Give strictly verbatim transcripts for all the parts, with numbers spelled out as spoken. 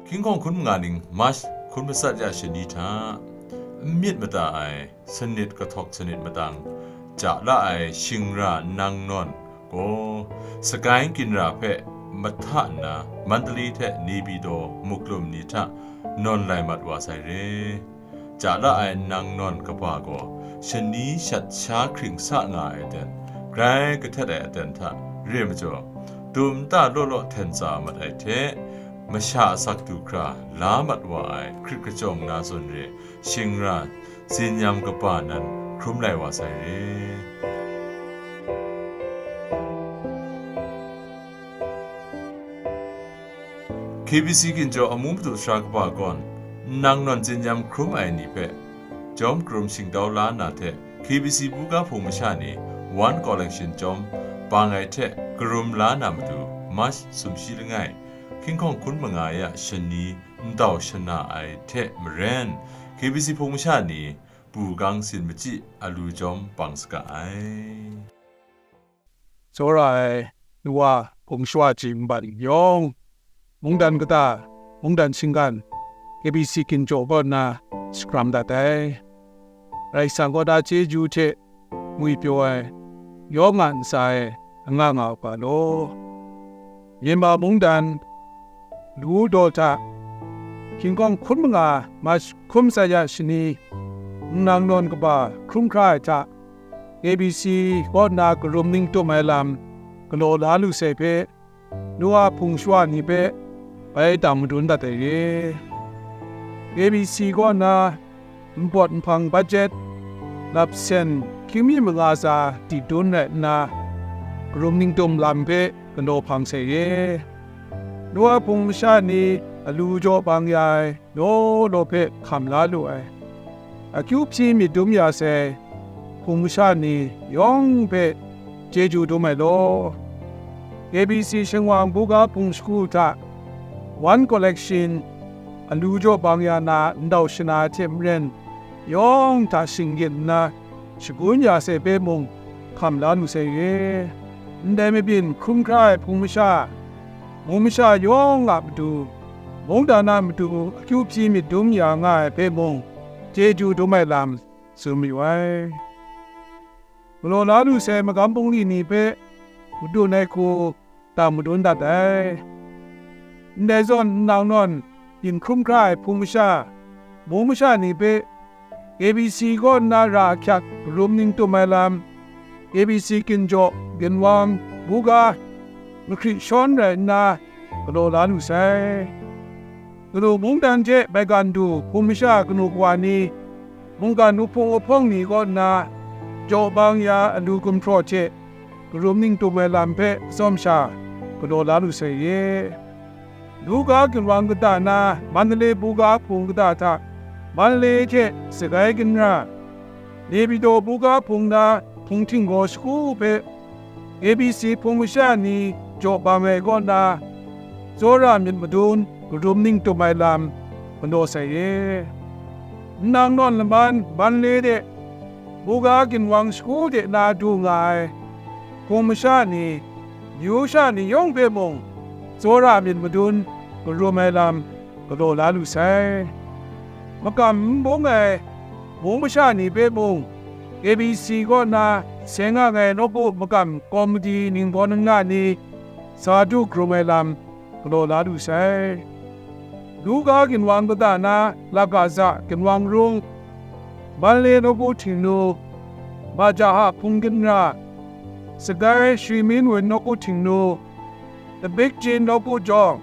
Hkying hkawng hkun manga ning March hkun matsat ya shani hta, n myit mada ai sanit kahtawk sanit madang ja la ai shingra nnang nawn gaw, sagai ginra hpe mahta nna Mandalay hte Nepidaw muklum ni hta nawn lai mat wa sai re. Ja la ai nnang nawn kaba gaw shani shat sha hkring sa nga ai aten, grai kahtet ai aten hta re majaw, dum nta law law hten tsa mat ai hte, masha asak du hkra la mat wa ai hkrit kajawng na zawn re, shingra zinyam kaba nan hkrum lai wa sai re. K B C Ginjaw amu madu sara kaba gawn, nnang nawn zinyam hkrum ai ni hpe, Jawm Karum Shingtau la na hte K B C buga hpung masha ni One Collection chyawm bang ai hte karum la na matu, March sumshi langai, hkying hkawng hkun manga ya shani ndau shana ai hte maren, K B C hpung masha ni bu gang sin machyi alu chyawm bang saga ai. Tsawra ai nu wa hpung shawa ji nban yawng, mungdan kata, mungdan shinggan, K B C Ginjaw kaw nna shakram dat ai. Karai Kasang kaw na chyeju hte ngwipyaw ai, yawng a ntsa e anga nga u ga law. Myanmar mungdan, Lu Daw hta, hkying hkawng hkun manga, March hkun matsat ya shani, nnang nawn kaba hkrum hkra ai hta, K B C kaw nna karum ning tum ai lam galaw la lu sai hpe, nu wa hpung shawa ni hpe bai dang madun dat ai re. K B C kaw nna npawt nhpang bajet lap sen hkying mi manga tsa di dun rai nna, karum ning tum lam hpe galaw hpang sai re. Nu wa hpung masha ni alu jaw bang ya ai law law hpe hkam la lu ai. Akyu hpyi myit dum ya sai hpung masha ni yawng hpe chyeju dum ai law. K B C Shingwang buga hpung shagu hta One Collection alu jaw bang ya na ndau shana hte maren yawng hta shinggyim nna shagun ya sai hpe mung hkam la lu sai re. Ndai mabyin hkrum hkra ai hpung masha, mung masha yawng a matu, mungdan a matu akyu hpyi myit dum ya nga ai hpe mung, chyeju dum ai lam tsun mayu ai. Galaw la lu sai magam bungli ni hpe madun ai hku dang madun dat ai. Ndai zawn nnang nawn byin hkrum hkra ai hpung masha, mung masha ni hpe K B C kaw nna ra ahkyak karum ning tum ai lam, K B C Ginjaw, Ginwang, Buga, mahkri shawn rai nna galaw la lu sai. Kanu mungdan hte maigan du hpung masha kanu kawa ni, mungkan uhpung uhpawng ni kaw nna, jaw bang ya alu gumhpraw hte karum ning tum ai lam hpe atsawm sha galaw la lu sai ye. Luga ginwang kata na Mandalay buga hpung kata hta, Mandalay hte Sagai ginra, Nepidaw buga hpung na hpung htinggaw shagu hpe, A B C hpung masha ni jaw bang ai kaw na, tsawra myit madun karum ning tum ai lam galaw sai ye. Nnang nawn laman Mandalay de, buga ginwang shagu de na du nga ai hpung masha ni, myu sha ni yawng hpe mung, tsawra myit madun karum ai lam galaw la lu sai. Makam n bung ai mung masha ni hpe mung, A B C kaw na seng ang ai nawku makam kawmiti ningbaw ningla ni sa du karum ai lam galaw la lu sai. Luga ginwang kata na Lagaza ginwang rung, Mandalay nawku htingnu, Majaha hpung ginra, Sagai Shri Min Wun nawku htingnu, Tabik Jin nawku jawng,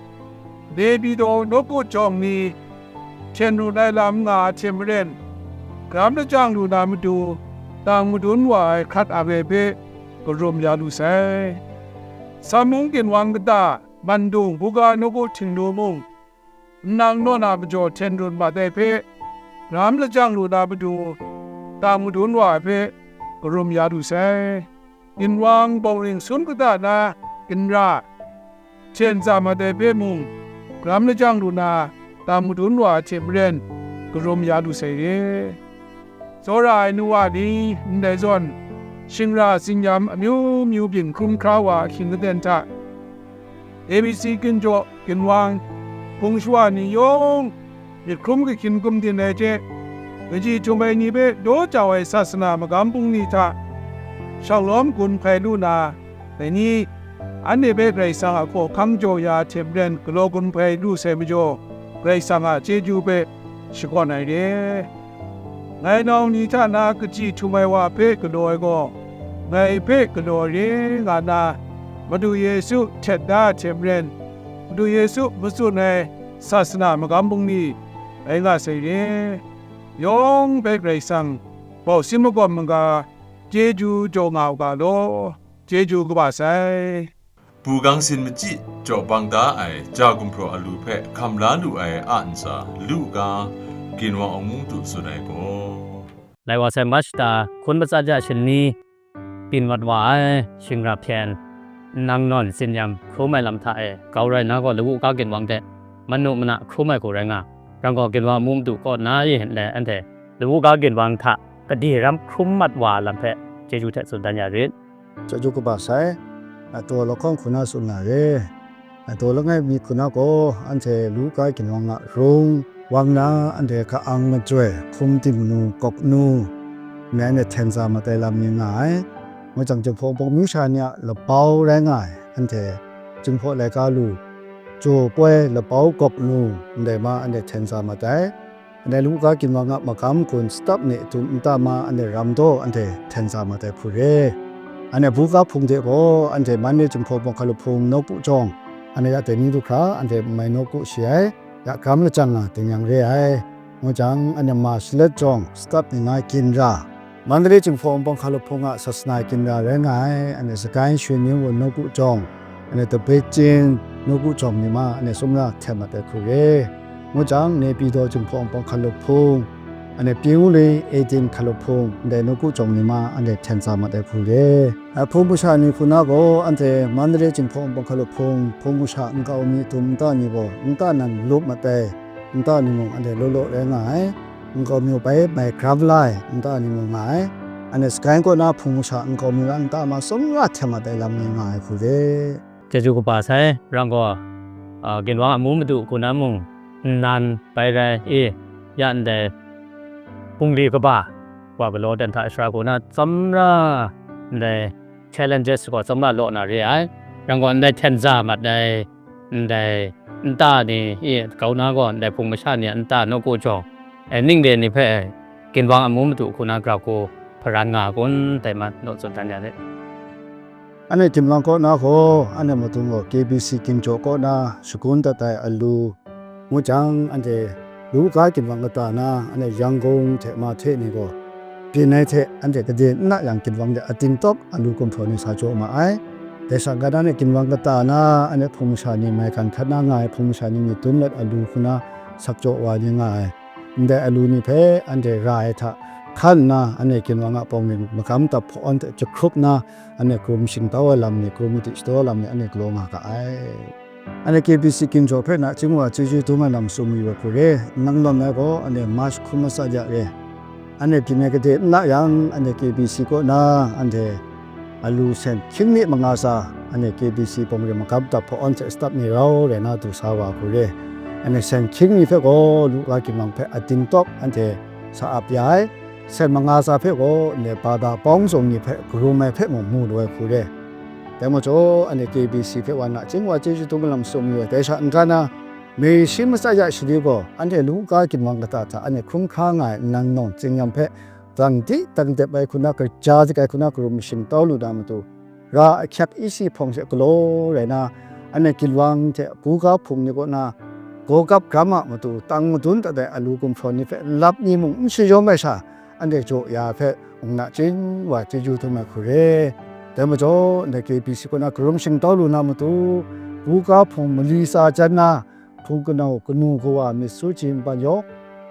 Nepidaw nawku jawng ni hten run ai lam nga ai hte maren, garam lajang lu na matu, tang madun wa ai hkrat ang ai hpe karum ya lu sai. Samung ginwang kata Mandung buga nawku htingnu mung, nnang nawn a majaw hten run mat ai hpe, garam lajang lu na matu, tang madun wa ai hpe karum ya lu sai. Ginwang bawng ring sun kata na ginra, hten tsa mat ai hpe mung, garam lajang lu na, tang madun wa ai hte maren, karum ya lu sai ye. Tsawra ai nu wa ni ndai zawn, shingra tsinyam amyu myu byin hkrum hkra wa ahkying aten hta, A B C ginjaw ginwang, Hpung shawa ni yawng myit hkrum kahkyin gumdin ai hte, kaji htum ai ni hpe daw jau ai sasana magam bungli hta shanglawm gun hpai lu na, dai ni, anhte hpe Karai Kasang a hkawhkam jaw ya hte maren galaw gun hpai lu sai majaw, Karai Kasang a chyeju hpe shakawn ai re. Ngai nawng ni hta na kaji htum ai wa hpe galaw ai gaw, ngai hpe galaw re nga na, Madu Yesu htet da ai hte maren, Madu Yesu matsun ai sasana magam bungli rai nga sai re. Yawng hpe Karai Kasang bau sin magawm maga, chyeju jaw nga u ga law, chyeju kaba sai. Bugang sin machyi jaw bang da ai ja gumhpraw alu hpe hkam la lu ai a ntsa, Luka ginwang awmu du tsun ai gaw, Lai wa sai March ta hkun matsat ja shani, byin mat wa ai shingra hpyen, nang nawn tsinyam hkrum ai lam hta e, kau rai na gaw, lawu ga ginwang hte manu mana hkrum ai hku rai nga, rang gaw, ginwang amu madu kaw na e nle anhte lawu ga ginwang hta kade ram hkrum mat wa ai lam hpe chyeju hte tsun dan ya rit. Chyeju kaba sai, a taw lahkawng hku na tsun na re. A taw langai mi hku na gaw, anhte Luka ginwang a rung wang na, anhte ka-ang majoi, hkum timnu, kawknu, ngai anhte hten tsa mat ai lam ni nga ai. Ngu jang, Jinghpaw Wunpawng myu sha ni a labau rai nga ai, anhte Jinghpaw laika lu, jaw poi, labau kawknu, ndai ma anhte hten tsa mat ai. Anhte Luka ginwang a magam gun satap ni a dum nta ma anhte ram daw anhte hten tsa mat ai hku re. Anhte buga hpung de gaw, anhte Manre Jinghpaw Wunpawng Hkalup Hpung nawku jawng, anhte ya dai ni du hkra, anhte n mai nawku shi ai, ya gram lajang nga ding yang re ai. Ngu jang, anhte ma shalet jawng, satap ni na ginra, Mandalay Jinghpaw Wunpawng Hkalup Hpung a sasana ginra rai nga ai, anhte Sagaing Shwe Myen Wun nawku jawng, anhte Tabe Chin nawku jawng ni ma, anhte sumra hten mat ai hku re. Ngu jang, Naypyidaw Jinghpaw Wunpawng Hkalup Hpung, anhte Pyewnglui Eden Hkalup Hpung, ndai nawku jawng ni ma, anhte hten tsa mat ai hku re. A hpung masha ni hku na gaw, anhte Mandalay Jinghpaw Wunpawng Hkalup Hpung, hpung masha nkau mi dum nta ni gaw, nta nan lup mat ai, nta ni mung anhte law law rai nga ai. Nkau mi bai mai gram la ai nta ni mung nga ai. Anhte Sagaing kaw na hpung masha nkau mi a nta ma sumra hten mat ai lam ni nga ai hku re. Chyeju kaba sai, rang gaw, a, ginwang amu madu hku na mung, nnan bai rai i, ya ndai bungli kaba wa galaw dan hta shara hku na tsamra ndai challenges gaw tsamra law na re ai. Rang gaw, ndai hten tsa mat ai, ndai nta ni i kau na gaw, ndai hpung masha ni a nta nawku jawng, e, ningde ni hpe ginwang amu madu hku na grau hku hparan nga kun, dai man naw tsun dan ya rit. Anhte ginwang kaw na gaw, anhte madung gaw K B C ginjaw kaw na shagun dat ai alu, ngu jang, anhte Luka ginwang kata na, anhte Yangon hte Mahte ni gaw, byin ai hte anhte gade n na yang ginwang de ating tawp alu gumhpraw ni sa jaw ma ai. Dai sha n ga na, anhte ginwang kata na, anhte hpung masha ni maigan hkrat na nga ai hpung masha ni myit dum let alu hku na sak jaw wa ni nga ai. Ndai alu ni hpe anhte ra ai hta hkan nna, anhte ginwang a pawng ring magam dap hpawn hte jahkrup nna, anhte karum shingtau ai lam ni, karum madi shadaw ai lam ni, anhte galaw nga ga ai. Anhte K B C ginjaw hpe nachying wa chyeju dum ai lam tsun mayu ai hku re. Nang lawm ai gaw, anhte March hkun matsat ya re. Anhte byin ai gade n na yang, anhte K B C kaw na, anhte alu sen hkying mi manga sa, anhte K B C pawng ring magam dap hpawn hte satap ni rau rai na du sa wa hku re. Anhte sen hkying mi hpe gaw Luka ginwang hpe ating tawp anhte sa ap ya ai. Sen manga sa hpe gaw ndai bada pawng zung ni hpe karum ai hpe mung mu lu ai hku re. Dai majaw, anhte K B C hpe wa nachying wa chyeju dum ai lam tsun mayu ai. Dai sha n ga na, Mei shi matsat ya shani gaw, anhte Luka ginwang kata hta anhte hkrum hkra nga ai nang nawng tsinyam hpe, dang di dang dep ai hku na, kaja dik ai hku na karum shingtau lu na matu, ra ahkyak isi hpawng hte galaw rai na, anhte ginwang hte buga hpung ni kaw na, gawgap gram a matu, tang madun dat ai alu gumhpraw ni hpe lap ni mung n shayawm ai sha, anhte jaw ya ai hpe, mung nachying wa chyeju dum ai hku re. Dai majaw, ndai K B C kaw na karum shingtau lu na matu, buga hpung mali tsa jan na, hpung kanau kanu kawa myit su chyi npan yawng,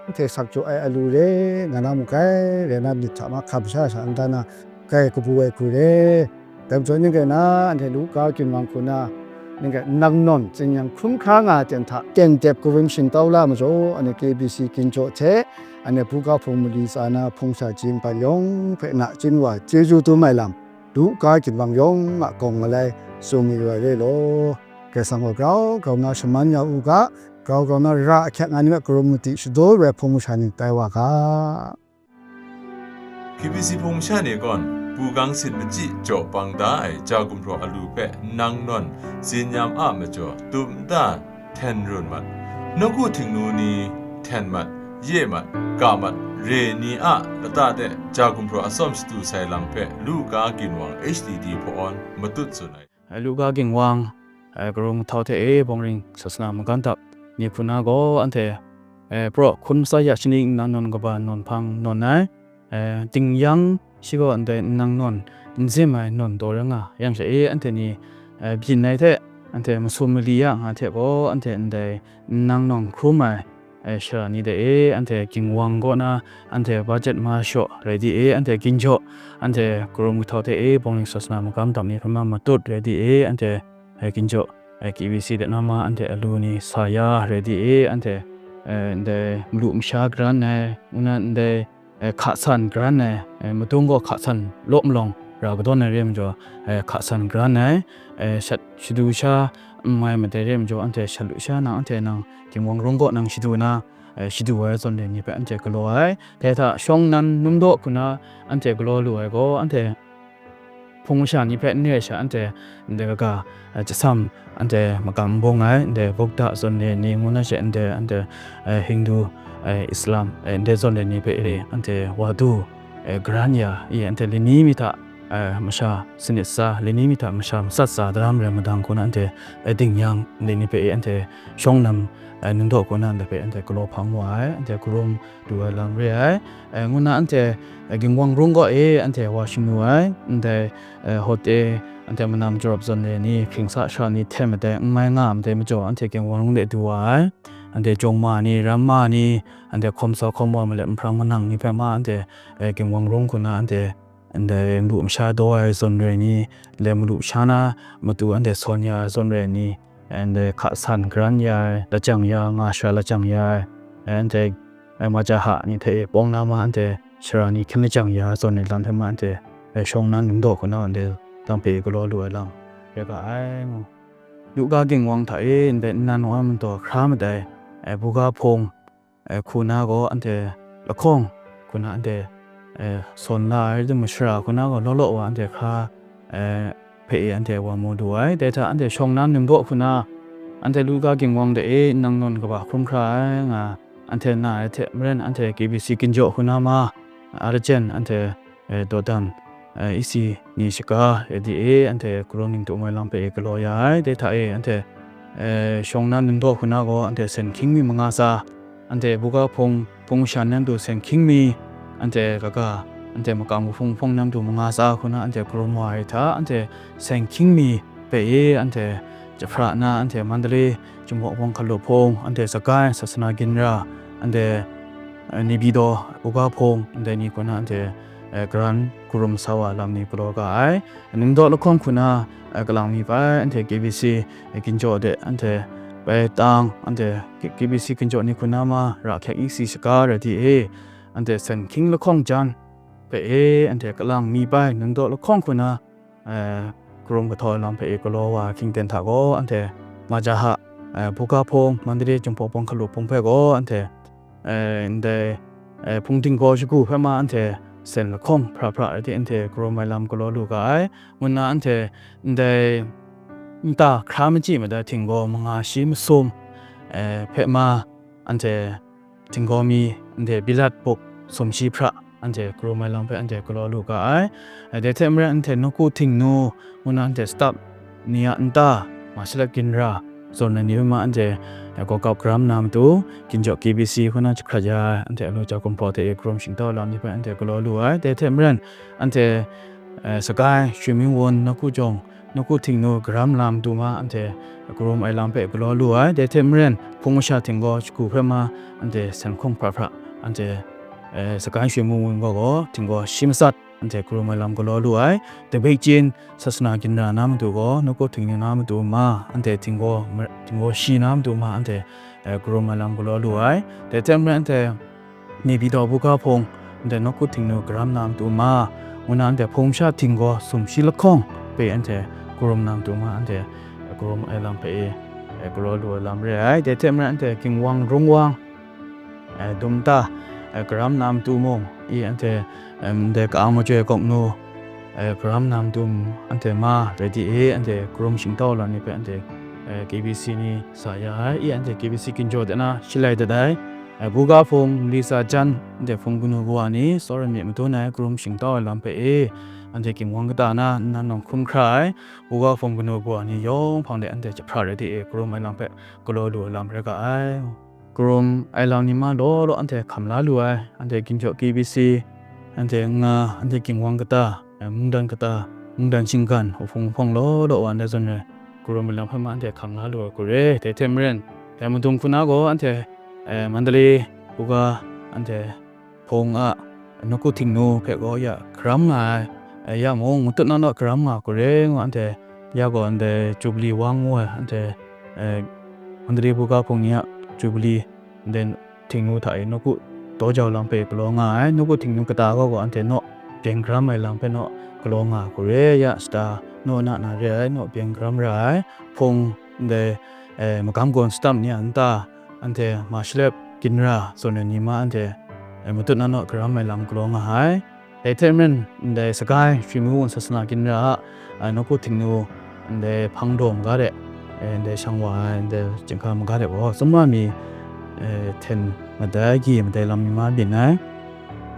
anhte sak jaw ai alu re nga na mu kai, rai na myit hta mahkam sha sha n dan na, kai kabu ai hku re. Dai majaw, ning rai na, anhte Luka ginwang hku na, ning rai nang nawn tsinyam hkrum hkra nga ai ten hta, teng dep karum shingtau la majaw, anhte K B C ginjaw hte, anhte buga hpung mali tsa na hpung sha chyi npan yawng hpe nachying wa chyeju dum ai lam, Luka ginwang yawng a gawng malai tsun mayu ai re law. Karai Kasang gaw grau grau na shaman ya u ga, grau grau na ra ahkyak nga ni hpe karum mati shadaw rai hpung masha ni tai wa ga. K B C hpung masha ni gawn, bu gang sit machyi jaw bang da ai ja gumhpraw alu hpe nang nawn, zinyam a majaw tum nta hten run mat, nawku htingnu ni hten mat, ye mat, ga mat, re ni a lata de ja gumhpraw atsawm shadu sai lam hpe Luka Ginwang H T D hpawn matut tsun ai. Luka Ginwang, eh, Karum Kahtau hte e Bawngring Sasana Magam Dap ni hku na gaw anhte, eh, praw hkun matsa ya shani nang nawn kaba nawn hpang nawn ai, eh, dingyang shi gaw ndai nang nawn n zim ai nawn taw rai nga yang sha e, anhte ni, eh, byin ai hte, anhte masum mali ya nga hte gaw, anhte ndai nang nawn hkrum ai, eh, sara ni de e, anhte Ginwang kaw na, anhte budget ma shaw rai di e, anhte ginjaw, anhte Karum Kahtau hte e Bawngring Sasana Magam Dap ni hpe ma matut rai di e, anhte, eh, ginjaw, eh, K B C de na ma anhte alu ni sa ya rai di e, anhte, eh, ndai malu masha garan ai, ngu na ndai, eh, hka san garan ai, eh, madung gaw hka san law malawng ra kadawn ai re majaw, eh, hka san garan ai, eh, shat shadu sha n mai madai re majaw, anhte shat lu sha nang, anhte nang Ginwang rung kaw nang shadu na, eh, shadu ai zawn re ni hpe anhte galaw ai. Dai hta shawng nnan num daw hku na anhte galaw lu ai gaw, anhte hpung masha ni hpe n re ai sha, anhte ndai kaga, eh, jasam, anhte magam n bung ai, ndai Buddha zawn re ni ngu na she, ndai anhte, eh, Hindu, eh, Islam, eh, ndai zawn re ni hpe e, anhte wa du, eh, garan ya, i anhte lani mi hta, eh, masha sanit sa, lani mi hta masha matsat sa daram rai madang hku na anhte, eh, dingyang ni ni hpe e, anhte shawng nnan, eh, num daw hku na ndai hpe anhte galaw hpang wa ai, anhte karum du ai lam re ai. Eh, ngu na anhte, eh, Ginwang rung kaw e anhte wa shanu ai, ndai, eh, Hawte, anhte manam jarawp zawn re ni, hpring sa sha ni hte madai n mai nga ai madai majaw, anhte Ginwang rung de du wa ai. Anhte jawng ma ni, ram ma ni, anhte hkawm sa hkawm wa malep nhprang manang ni hpe ma anhte, eh, Ginwang rung hku na anhte, ndai malu masha daw ai zawn re ni, ndai malu masha na matu anhte sawn ya ai zawn re ni, ndai hka san garan ya ai, lajang ya, nga sha lajang ya ai, ndai, eh, majaha ni hte e pawng na ma anhte sara ni hkyen lajang ya ai zawn re lam hte ma anhte, eh, shawng nnan num daw hku na ndai lam hpe galaw lu ai lam rai ga ai. Luka Ginwang hta e ndai nnan wa ai mantau hkra madai, eh, buga hpung, eh, hku na gaw anhte lahkawng hku na anhte, eh, sawn la ai, rai timung, shara hku na gaw law law wa anhte hkra, eh, hpe e anhte wa mu du ai. Dai hta anhte shawng nnan num daw hku na, anhte Luka Ginwang de e nang nawn kaba hkrum hkra ai nga, anhte na ai hte maren, anhte K B C ginjaw hku na ma, a rajen anhte, eh, dawdan, eh, isi ni shaga, eh, di e, anhte karum ning tum ai lam hpe e galaw ya ai. Dai hta e anhte, eh, shawng nnan num daw hku na gaw, anhte sen hkying mi manga tsa, anhte buga hpung, hpung shan na matu sen hkying mi, anhte kaga, anhte makam kahpung hpung na matu manga tsa hku na anhte karum wa ai hta, anhte sen hkying mi hpe e, anhte Jahpra na, anhte Mandalay, Jinghpaw Bawng Hkalup hpung, anhte Sakai, Sasana Ginra, anhte, eh, Nepidaw buga hpung, ndai ni hku na anhte, eh, karan karum sa wa lam ni galaw ga ai. Num daw lahkawng hku na, eh, kalang mi bai, anhte K B C, eh, ginjaw de, anhte bai tang, anhte K-, K B C ginjaw ni hku na ma, ra hkyek isi shaga rai di e, anhte sen hkying lahkawng jan hpe e, anhte kalang mi bai, num daw lahkawng hku na, eh, karum kahtau ai lam hpe e galaw wa ai hkying ten hta gaw, anhte majaha, eh, buga hpung, Mandalay, Jinghpaw Bawng Hkalup hpung hpe gaw, anhte, eh, ndai, eh, hpung tinggaw shagu hpe ma anhte sen lahkawng hpra hpra rai di anhte karum ai lam galaw lu ga ai. Ngu nna anhte ndai nta hkra machyi madai tinggaw manga shi masum, eh, hpe ma anhte tinggaw mi, anhte bilat bup sumshi hpra, anhte karum ai lam hpe anhte galaw lu ga ai. Dai hte maren anhte nawku htingnu, ngu na anhte stap ni a nta, mashalep ginra, zawn ai ni hpe ma anhte, eh, gawgap garam na matu, ginjaw K B C hku na jahkrat ya ai, anhte alu ja gumhpraw hte e karum shingtau lam ni hpe anhte galaw lu ai. Dai hte maren, anhte, eh, Sakai, Shwi Ming Wun, nawku jawng, nawku htingnu garam na matu ma, anhte karum ai lam hpe galaw lu ai. Dai hte maren, hpung masha tinggaw shagu hpe ma, anhte sen hkawng hpra hpra, anhte, eh, Sakai, Shwi Ming Wun gaw gaw, tinggaw shi matsat, anhte karum ai lam galaw lu ai. Dabeichin, Sasana Ginra na matu gaw, nawku htingnu na matu ma, anhte tinggaw, tinggaw shi na matu ma, anhte, eh, karum ai lam galaw lu ai. Dai hte maren anhte, Nepidaw buga hpung, anhte nawku htingnu garam na matu ma, ngu na anhte hpung masha tinggaw sumshi lahkawng hpe anhte karum na matu ma, anhte, Karum ai lam hpe e, e, galaw lu ai lam re ai. Dai hte maren anhte Ginwang Rungwang, e, Dumta, e, Karam na matu mung, i anhte, em, ndai ka-ang majoi kawk nu, e, Karam na matu mung, anhte ma rai di e, anhte Karum shingtau lam ni hpe anhte, e, K B C ni sa ya ai, i anhte K B C ginjaw de na shalai dat ai, e, Buga Hpung, Lisa Jan, anhte hpung kanu kawa ni, tsawra myit madun ai Karum shingtau ai lam hpe e, anhte Ginwang kata na nnan nawng hkrum hkra ai, Buga Hpung kanu kawa ni yawng hpang de anhte jahpra rai di e, Karum ai lam hpe galaw lu ai lam rai ga ai. Karum ai lam ni ma law law anhte hkam la lu ai, anhte ginjaw K B C, anhte nga, anhte Ginwang kata, e, mungdan kata, mungdan shinggan, uhpung uhpawng law law wa ndai zawn rai, Karum ai lam hpe ma anhte hkam la lu ai hku re. Dai hte maren, dai madung hku na gaw anhte, e, Mandalay, Buga, anhte Hpung a nawku Htingnu hpe gaw ya karam nga ai, e, ya mung matut naw naw karam nga hku re ngu anhte, ya gaw ndai Jubili wa ngu ai, anhte, e, Mandalay Buga Hpung ni a Jubili ndai Htingnu hta e nawku daw jau lam hpe galaw nga ai, nawku Htingnu kata gaw gaw anhte naw byeng karam ai lam hpe naw galaw nga hku re, ya shata naw na na re ai, naw byeng karam ra ai, hpung ndai, e, magam gawn shadap ni a nta, anhte Mashalep ginra zawn ai ni ma anhte, e, matut naw naw karam ai lam galaw nga ai. Dai hte maren, ndai sagai Shrimu Wun Sasana ginra a, a, nawku Htingnu, ndai hpang daw maga de, e, ndai shang wa ai, ndai chyinghka maga de gaw, tsawmra mi, e, hten madai, gye madai lam ni ma byin ai.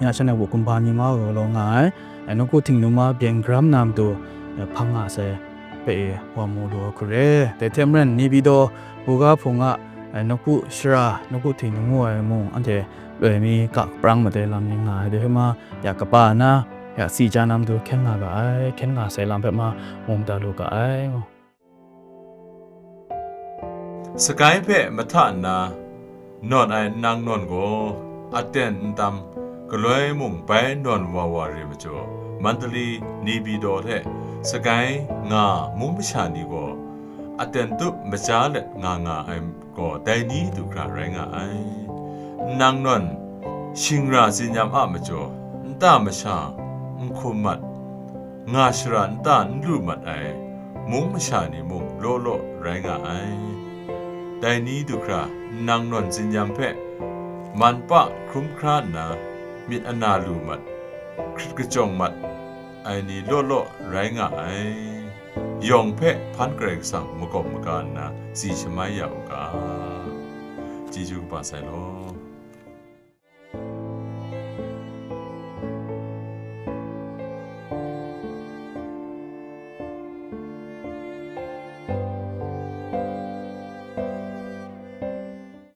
Ya shan ai wa kumba ni ma gaw galaw nga ai, e, nawku Htingnu ma byeng karam na matu, e, hpang nga sai hpe e wa mu lu ai hku re. Dai hte maren, Nepidaw Buga Hpung a, e, nawku shara, nawku Htingnu ngu ai mung, anhte loi mi ga kaprang madai lam ni nga ai, dai hpe ma, ya kaba na, ya si ja na matu hkyen nga ga ai, hkyen nga sai lam hpe ma, mu mada lu ga ai. Sakai hpe mahta nna nawn ai nnang nawn gaw, aten n tam galoi mung bai nawn wa wa re majaw, Mandalay, Nepidaw hte Sakai nga mung masha ni gaw aten tup maja let nga nga ai gaw, dai ni du hkra rai nga ai. Nnang nawn shingra tsinyam a majaw, nta masha n hkum mat, nga shara nta n lu mat ai mung masha ni mung law law rai nga ai. Dai ni du hkra nnang nawn tsinyam hpe man pa hkrum hkra nna, myit ana lu mat, hkrit kachyawng mat ai ni law law rai nga ai. Yawng hpe hpan Karai Kasang makawp maga nna tsi shamai ya u ga. Chyeju kaba sai law.